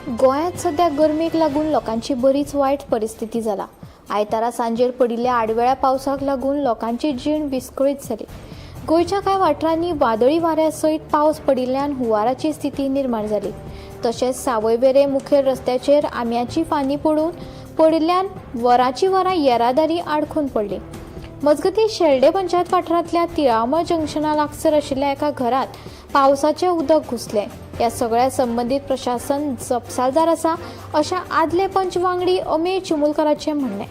गोंयांत सध्या गरमेक लागून लोकांची बरीच वायट परिस्थिती जाला. आयतारा सांजेर पडिल्ल्या आडवेळ्या पावसाक लागून लोकांची जीण विस्कळीत जाली. गोंयच्या कांय वाठारांनी वादळी वाऱ्या सयत पावस पडिल्ल्यान हुंवाराची स्थिती निर्माण जाली. तशेंच सावयवेरें मुखेल रस्त्याचेर आंब्याची फांदी पडून पडिल्ल्यान वरांची वरां येरादारी आडखून पडली. मजगतीं शेल्डें पंचायत वाठारांतल्या तिळामळ जंक्शना लागसर आशिल्ल्या एका घरांत पावसाचें उदक घुसलें. ह्या सगळ्या संबंदीत प्रशासन जपसालदार आसा अशें आदले पंच वांगडी अमेय चिमुलकाराचें म्हणणें.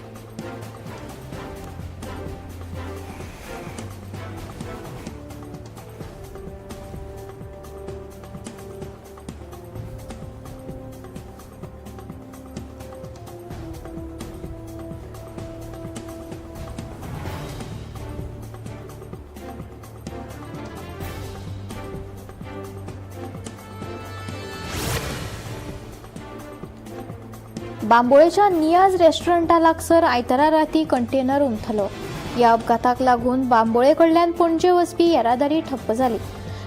बांबोळेच्या नियाज रेस्टॉरंटा लागसर आयतारा राती कंटेनर उमथलो. ह्या अपघाताक लागून बांबोळे कडल्यान पणजे वचपी येरादारी ठप्प जाली.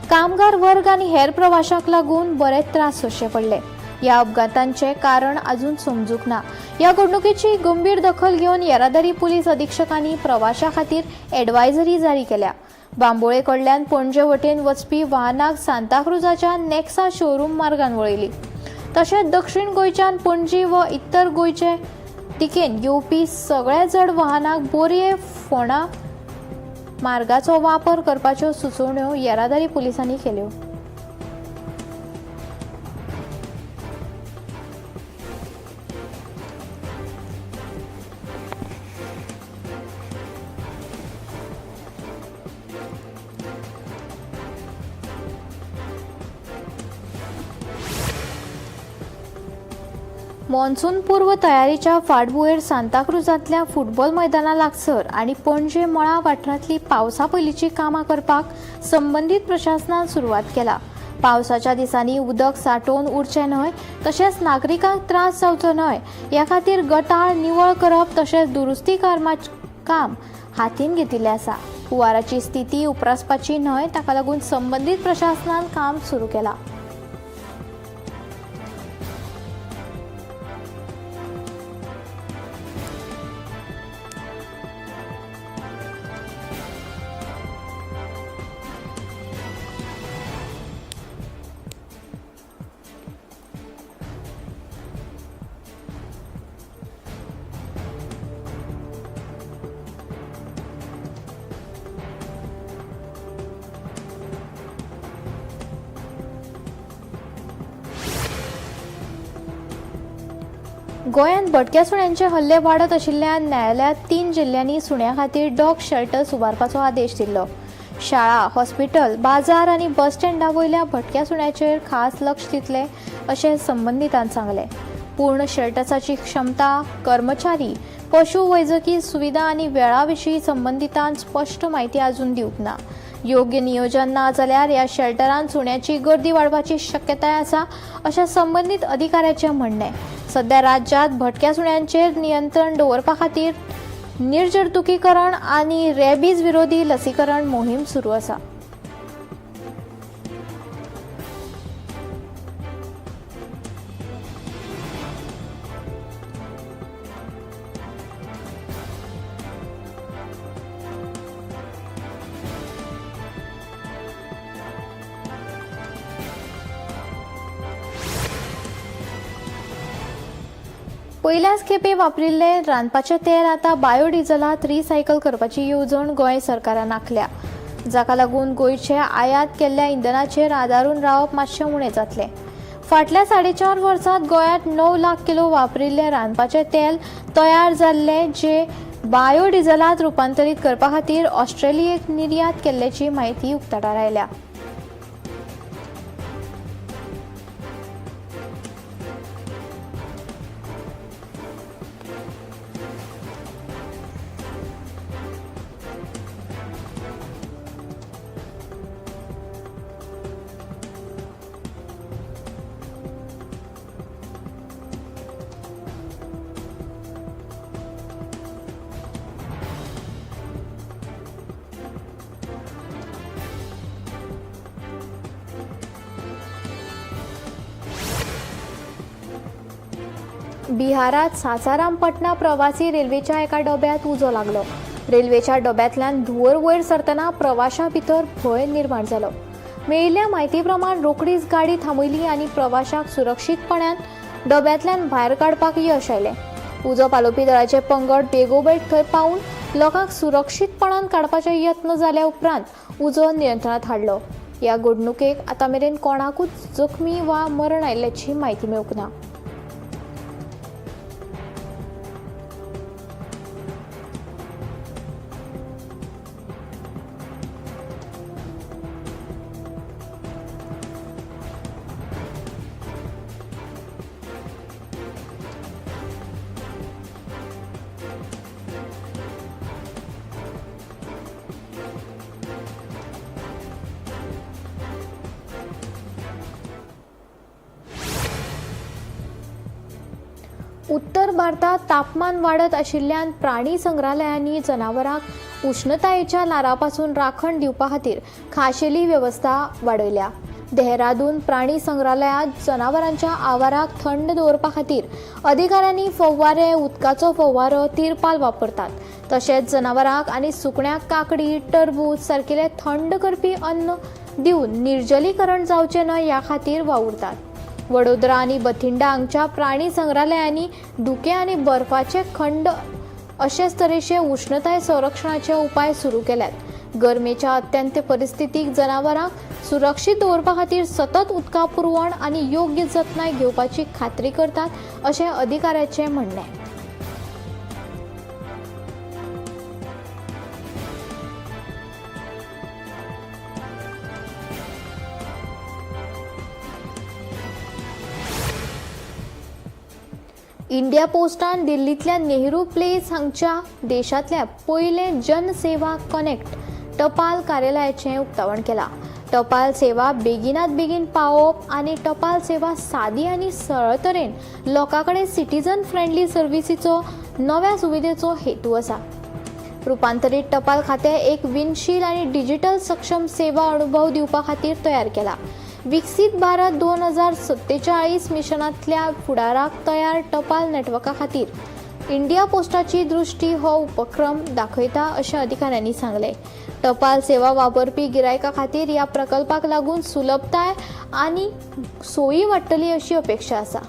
कामगार वर्ग आनी हेर प्रवाशांक लागून बरेच त्रास सोंसचे पडले. ह्या अपघातांचें कारण अजून समजूंक ना. ह्या घडणुकेची गंभीर दखल घेवन येरादारी पुलीस अधिक्षकांनी प्रवाशां खातीर एडवायजरी जारी केल्या. बांबोळे कडल्यान पणजे वटेन वचपी वाहनाक सांताक्रुजाच्या नेक्सा शोरूम मार्गान वळयली. तशेंच दक्षिण गोंयच्यान पणजी व इतर गोंयचे दिकेन येवपी सगळ्या जड वाहनांक बोरये फोंडा मार्गाचो वापर करपाच्यो सुचोवण्यो येरादारी पुलिसांनी केल्यो. मॉन्सून पूर्व तयारीच्या फाटभुंयेर सांताक्रुजांतल्या फुटबॉल मैदाना लागसर आनी पणजे मळा वाठारांतली पावसा पयलींची कामां करपाक संबंदीत प्रशासनान सुरवात केला. पावसाच्या दिसांनी उदक सांठोवन उरचें न्हय तशेंच नागरिकांक त्रास जावचो न्हय ह्या खातीर गटार निवळ करप तशेंच दुरुस्ती काम हातीन घेतिल्लें आसा. हुंवाराची स्थिती उप्रासपाची न्हय ताका लागून संबंदीत प्रशासनान काम सुरू केलां. गोंयांत भटक्या सुण्यांचे हल्ले वाडत आशिल्ल्यान न्यायालयांत 3 जिल्ल्यांनी सुण्यां खातीर डॉग शेल्टर्स उबारपाचो आदेश दिल्लो. शाळा, हॉस्पिटल, बाजार आनी बस स्टँडा वयल्या भटक्या सुण्याचेर खास लक्ष दितले अशें संबंदितान सांगलें. पूर्ण शेल्टर्साची क्षमता, कर्मचारी, पशु वैजकी सुविधा आनी वेळा विशीं संबंदितान स्पश्ट म्हायती अजून दिवंक ना. योग्य नियोजन ना जाल्यार ह्या शेल्टरान सुण्याची गर्दी वाडपाची शक्यताय आसा अशें संबंदीत अधिकाऱ्याचें म्हणणें. सध्या राज्यांत भटक्या सुण्यांचेर नियंत्रण दवरपा खातीर निर्जंतुकीकरण आनी रेबीज विरोधी लसीकरण मोहीम सुरू आसा. पयल्याच खेपे वापरिल्लें रांदपाचें तेल आतां बायोडिझलांत रिसायकल करपाची येवजण गोंय सरकारान आंखल्या, जाका लागून गोंयचे आयात केल्ल्या इंधनाचेर आदारून रावप मातशें उणें जातलें. फाटल्या 4.5 वर्सांत गोंयांत 9 लाख किलो वापरिल्लें रांदपाचें तेल तयार जाल्लें, जें बायोडिझलांत रुपांतरीत करपा खातीर ऑस्ट्रेलियेक निर्यात केल्ल्याची म्हायती उक्ताडार आयल्या. बिहारात सासाराम पटना प्रवासी रेल्वेच्या एका डब्यांत उजो लागलो. रेल्वेच्या डब्यांतल्यान धुंवर वयर सरतना प्रवाशां भितर भंय निर्माण जालो. मेळिल्ल्या म्हायती प्रमाण रोखडीच गाडी थांबयली आनी प्रवाशांक सुरक्षीतपणान डब्यांतल्यान भायर काडपाक यश आयलें. उजो पालोवपी दळाचे पंगड बेगोबेग थंय पावून लोकांक सुरक्षीतपणान काडपाचे यत्न जाल्या उपरांत उजो नियंत्रणांत हाडलो. ह्या घडणुकेक आतां मेरेन कोणाकूच जखमी वा मरण आयिल्ल्याची म्हायती मेळूंक ना. उत्तर भारतात तापमान वाडत आशिल्ल्यान प्राणी संग्रहालयांनी जनावरांक उश्णतायेच्या ल्हारापासून राखण दिवपा खातीर खाशेली वेवस्था वाडयल्या. देहरादून प्राणी संग्रहालयांत जनावरांच्या आवाराक थंड दवरपा खातीर अधिकाऱ्यांनी फव्वारे, उदकाचो फव्वारो, तिरपाल वापरतात. तशेंच जनावरांक आनी सुकण्यांक काकडी, टरबूज सारकिले थंड करपी अन्न दिवन निर्जलीकरण जावचें न्हय ह्या खातीर वावुरतात. वडोदरा आनी बथिंडा हांगच्या प्राणी संग्रहालयांनी धुकें आनी बर्फाचे खंड अशेच तरेचे उश्णताय संरक्षणाचे उपाय सुरू केल्यात. गरमेच्या अत्यंत परिस्थितीक जनावरांक सुरक्षीत दवरपा खातीर सतत उदका पुरवण आनी योग्य जतनाय घेवपाची खात्री करतात अशें अधिकाऱ्याचें म्हणणें. इंडिया पोस्टान दिल्लींतल्या नेहरू प्लेस हांगच्या देशांतल्या पयलें जनसेवा कनेक्ट टपाल कार्यालयाचें उक्तावण केलां. टपाल सेवा बेगिनात बेगीन पावोवप आनी टपाल सेवा सादी आनी सरळ तरेन लोकां कडेन सिटीजन फ्रेंडली सर्विसीचो नव्या सुविधेचो हेतू आसा. रुपांतरीत टपाल खातें एक विनशील आनी डिजिटल सक्षम सेवा अनुभव दिवपा खातीर तयार केला. विकसीत भारत 2047 मिशनांतल्या फुडाराक तयार टपाल नेटवर्का खातीर इंडिया पोस्टाची दृश्टी हो उपक्रम दाखयता अशें अधिकाऱ्यांनी सांगलें. टपाल सेवा वापरपी गिरायकां खातीर ह्या प्रकल्पाक लागून सुलभताय आनी सोयी वाडटली अशी अपेक्षा आसा.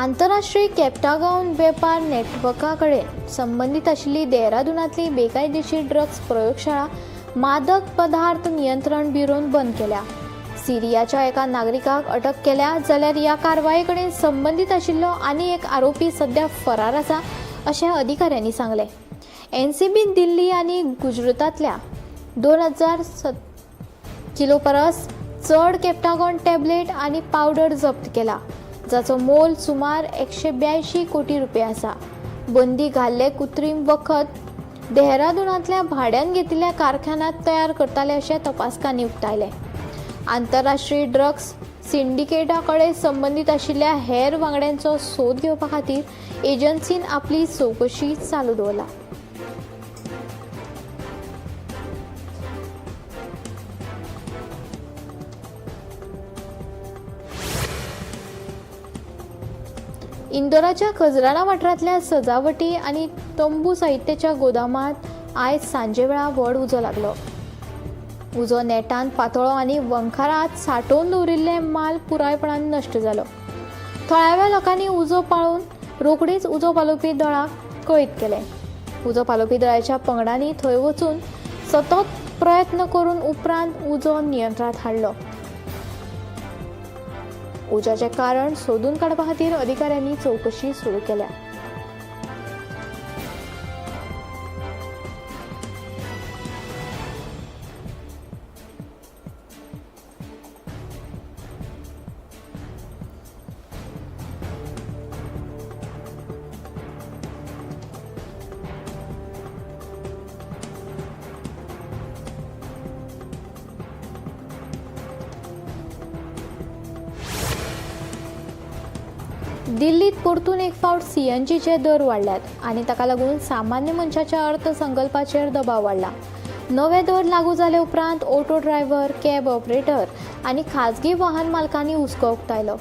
आंतरराष्ट्रीय कॅप्टागॉन वेपार नेटवर्का कडेन संबंदीत आशिल्ली देहरादूनांतली बेकायदेशीर ड्रग्ज प्रयोगशाळा मादक पदार्थ नियंत्रण ब्युरोन बंद केल्या. सिरियाच्या एका नागरिकाक अटक केल्या जाल्यार ह्या कारवाये कडेन संबंदीत आशिल्लो आनी एक आरोपी सध्या फरार आसा अशें अधिकाऱ्यांनी सांगलें. एनसीबीन दिल्ली आनी गुजरातांतल्या 2007 किलो परस चड कॅप्टागॉन टॅबलेट आनी पावडर जप्त केला, जाचो मोल सुमार 182 कोटी रुपया आसा. बंदी घाल्ले कृत्रीम वखद देहरादूनांतल्या भाड्यान घेतिल्ल्या कारखान्यांत तयार करताले अशें तपासकांनी उक्तायलें. आंतरराष्ट्रीय ड्रग्स सिंडिकेटा कडेन संबंदीत आशिल्ल्या हेर वांगड्यांचो सोद घेवपा खातीर एजन्सीन आपली चवकशी चालू दवरला. इंदोराच्या खजराना वाठारांतल्या सजावटी आनी तंबू साहित्याच्या गोदामांत आयज सांजेवेळा व्हड उजो लागलो. उजो नेटान पातळ्ळो आनी वंखारात सांठोवन दवरिल्ले माल पुरायपणान नश्ट जालो. थळाव्या लोकांनी उजो पाळून रोखडीच उजो पालोवपी दळाक कळीत केलें. उजो पालोवपी दळाच्या पंगडांनी थंय वचून सतत प्रयत्न करून उपरांत उजो नियंत्रणांत हाडलो. उज्याचें कारण सोदून काडपा खातीर अधिकाऱ्यांनी चवकशी सुरू केल्या. दिल्लीत परतून एक फावट सीएनजीचे दर वाडल्यात आनी ताका लागून सामान्य मनशाच्या अर्थसंकल्पाचेर दबाव वाडला. नवे दर लागू जाले उपरांत ऑटो ड्रायव्हर, कॅब ऑपरेटर आनी खाजगी वाहन मालकांनी हुस्को उक्तायलो.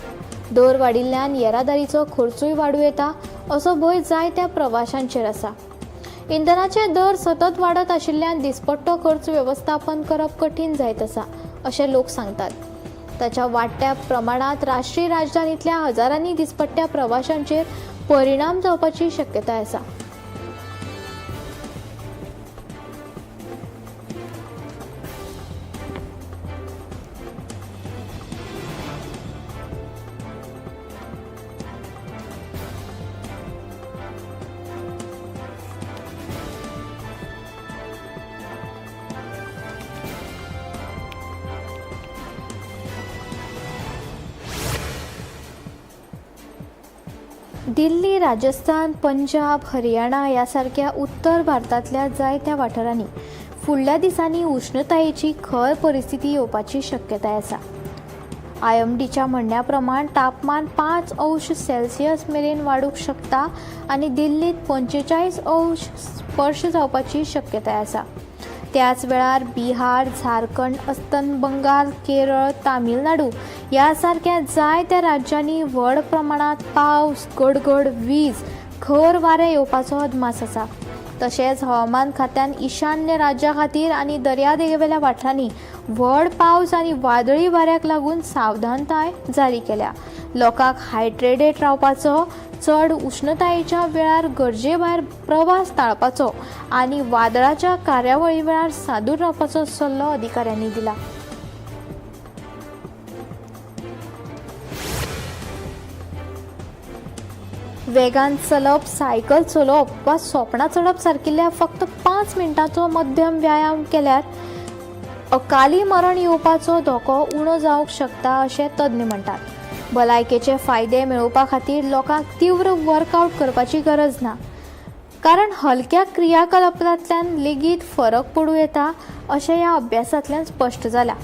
दर वाडिल्ल्यान येरादारीचो खर्चूय वाडूं येता असो भंय जायत्या प्रवाशांचेर आसा. इंधनाचे दर सतत वाडत आशिल्ल्यान दिसपट्टो खर्च वेवस्थापन करप कठीण जायत आसा अशें लोक सांगतात. ताच्या वाडट्या प्रमाणांत राष्ट्रीय राजधानींतल्या हजारांनी दिसपट्ट्या प्रवाशांचेर परिणाम जावपाची शक्यताय आसा. दिल्ली, राजस्थान, पंजाब, हरियाणा ह्या सारक्या उत्तर भारतांतल्या जायत्या वाठारांनी फुडल्या दिसांनी उश्णतायेची खर परिस्थिती येवपाची शक्यताय आसा. आयएमडीच्या म्हणण्या प्रमाण तापमान 5 अंश सेल्सियस मेरेन वाडूंक शकता आनी दिल्लीत 45 अंश स्पर्श जावपाची शक्यताय आसा. त्याच वेळार बिहार, झारखंड, अस्तंत बंगाल, केरळ, तामिळनाडू ह्या सारक्या जायत्या राज्यांनी व्हड प्रमाणांत पावस, गडगड, वीज, खर वारें येवपाचो अदमास आसा. तशेंच हवामान खात्यान ईशान्य राज्यां खातीर आनी दर्यादेगेवेल्या वाठारांनी व्हड पावस आनी वादळी वाऱ्याक लागून सावधानताय जारी केल्या. लोकांक हायड्रेटेड रावपाचो, चड उश्णतायेच्या वेळार गरजे भायर प्रवास टाळपाचो आनी वादळाच्या कार्यावळी वेळार सादूर रावपाचो सल्लो अधिकाऱ्यांनी दिला. वेगान चलप, सायकल चलोवप वा सोपणां चडप सारकिल्ल्या फक्त 5 मिनटांचो मध्यम व्यायाम केल्यार अकाली मरण येवपाचो धोको उणो जावंक शकता अशें तज्ञ म्हणटात. भलायकेचे फायदे मेळोवपा खातीर लोकांक तीव्र वर्कआवट करपाची गरज ना, कारण हलक्या क्रियाकलापांतल्यान लेगीत फरक पडूं येता अशें ह्या अभ्यासांतल्यान स्पश्ट जालां.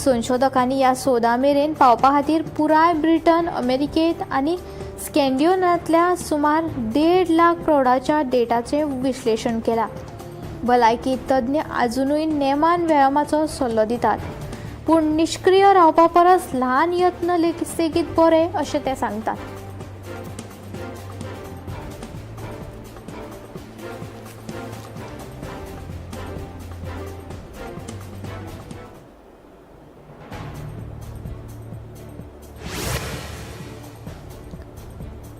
संशोधकांनी ह्या सोदा मेरेन पावपा खातीर पुराय ब्रिटन, अमेरिकेंत आनी स्कॅन्डिनेव्हियांतल्या सुमार 1.5 लाख प्रौढांच्या डेटाचें विश्लेशण केलां. भलायकी तज्ञ आजुनूय नेमान व्यायामाचो सल्लो दितात, पूण निश्क्रीय रावपा परस ल्हान यत्न लेगीत बरे अशें ते सांगतात.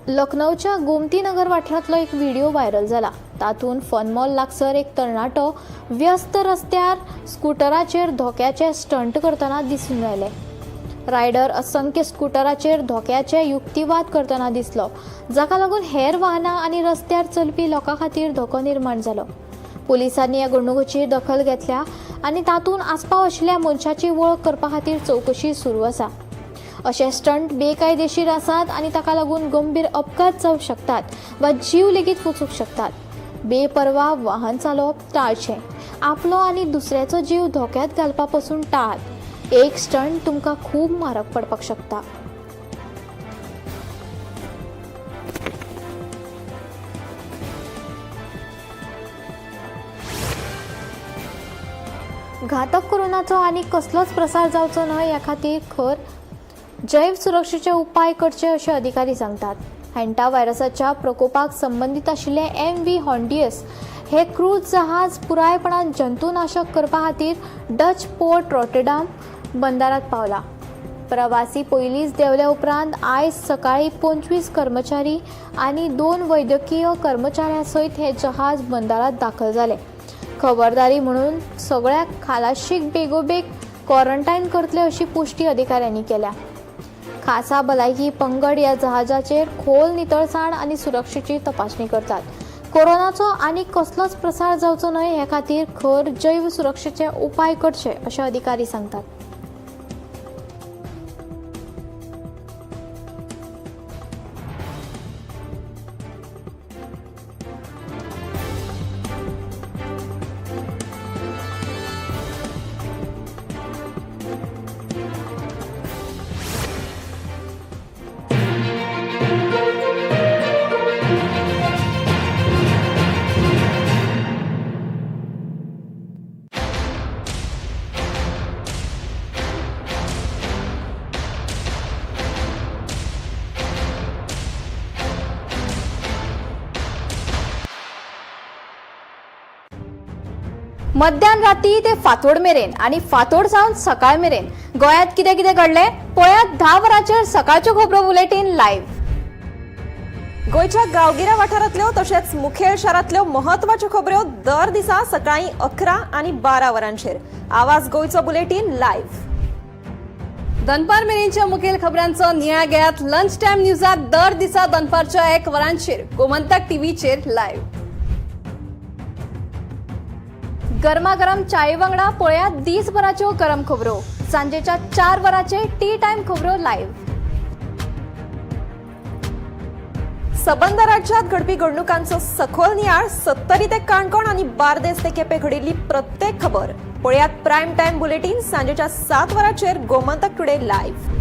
लखनौच्या गोमती नगर वाठारांतलो एक व्हिडिओ व्हायरल जाला. तातूंत फनमॉल लागसर एक तरणाटो व्यस्त रस्त्यार स्कुटराचेर धोक्याचे स्टंट करतना दिसून आयले. रायडर असंख्य स्कुटराचेर धोक्याचे युक्तिवाद करतना दिसलो, जाका लागून हेर वाहनां आनी रस्त्यार चलपी लोकां खातीर धोको निर्माण जालो. पुलिसांनी ह्या घडणुकेची दखल घेतल्या आनी तातूंत आस्पाव आशिल्ल्या मनशाची वळख करपा खातीर चवकशी सुरू आसा. अशे स्टंट बेकायदेशीर आसात आनी ताका लागून गंभीर अपघात जावंक शकतात वा जीव लेगीत वचूंक शकतात. बेपर्वा वाहन चालोवप टाळचें. आपलो आनी दुसऱ्याचो जीव धोक्यांत घालपा पसून टाळात. एक स्टंट तुमकां खूब म्हारग पडपाक शकता. घातक कोरोनाचो आनी कसलोच प्रसार जावचो न्हय ह्या खातीर खर जैव सुरक्षेचे उपाय करचे अशें अधिकारी सांगतात. हँटा व्हायरसाच्या प्रकोपाक संबंदीत आशिल्ले MV Hondius हे क्रूज जहाज पुरायपणान जंतुनाशक करपा खातीर डच पोर्ट रॉटरडॅम बंदरात पावला. प्रवासी पयलींच देंवल्या उपरांत आयज सकाळीं 25 कर्मचारी आनी 2 वैद्यकीय कर्मचाऱ्यां सयत हे जहाज बंदरात दाखल जाले. खबरदारी म्हणून सगळ्या खालाशीक बेगोबेग क्वॉरंटायन करतले अशी पुष्टी अधिकाऱ्यांनी केल्या. खासा भलायकी पंगड ह्या जहाजाचेर खोल नितळसाण आनी सुरक्षेची तपासणी करतात. कोरोनाचो आनी कसलोच प्रसार जावचो न्हय हे खातीर खर जैव सुरक्षेचे उपाय करचे अशें अधिकारी सांगतात. मध्यान राती ते फांतोड मेरेन आनी फांतोड सावन सकाळ मेरेन गोंयांत कितें कितें घडलें पळयात 10 वरांचेर सकाळच्यो खबरो बुलेटीन लायव्ह. गोंयच्या गांवगिऱ्या वाठारांतल्यो तशेंच मुखेल शारांतल्यो म्हत्वाच्यो खबऱ्यो दर दिसा सकाळीं 11 आनी 12 वरांचेर आवाज गोंयचो बुलेटीन लायव्ह. दनपार मेरेनच्या मुखेल खबरांचो नियाळ घेयात लंच टायम न्यूजात दर दिसा दनपारच्या 1 वरांचेर गोमंतक टीव्हीचेर लायव्ह. गरमागरम चाये वांगडा पळयात दीसभराच्यो गरम खबरो सांजेच्या 4 वरांचेर टी टायम खबरो लायव्ह. सबंद राज्यात घडपी घडणुकांचो सखोल नियाळ सत्तरी ते काणकोण आनी बार्देस ते केपें घडिल्ली प्रत्येक खबर पळयात प्रायम टायम बुलेटीन सांजेच्या 7 वरांचेर गोमंतक टुडे लायव्ह.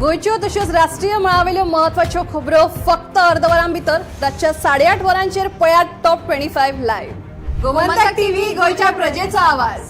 गोंयच्यो तश्योच राष्ट्रीय मळावेल्यो म्हत्वाच्यो खबरो फक्त अर्द वरां भितर रातच्या 8:30 वरांचेर पळयात टॉप 25 लायव्ह. गोमंतक टीव्ही, गोंयच्या प्रजेचो आवाज.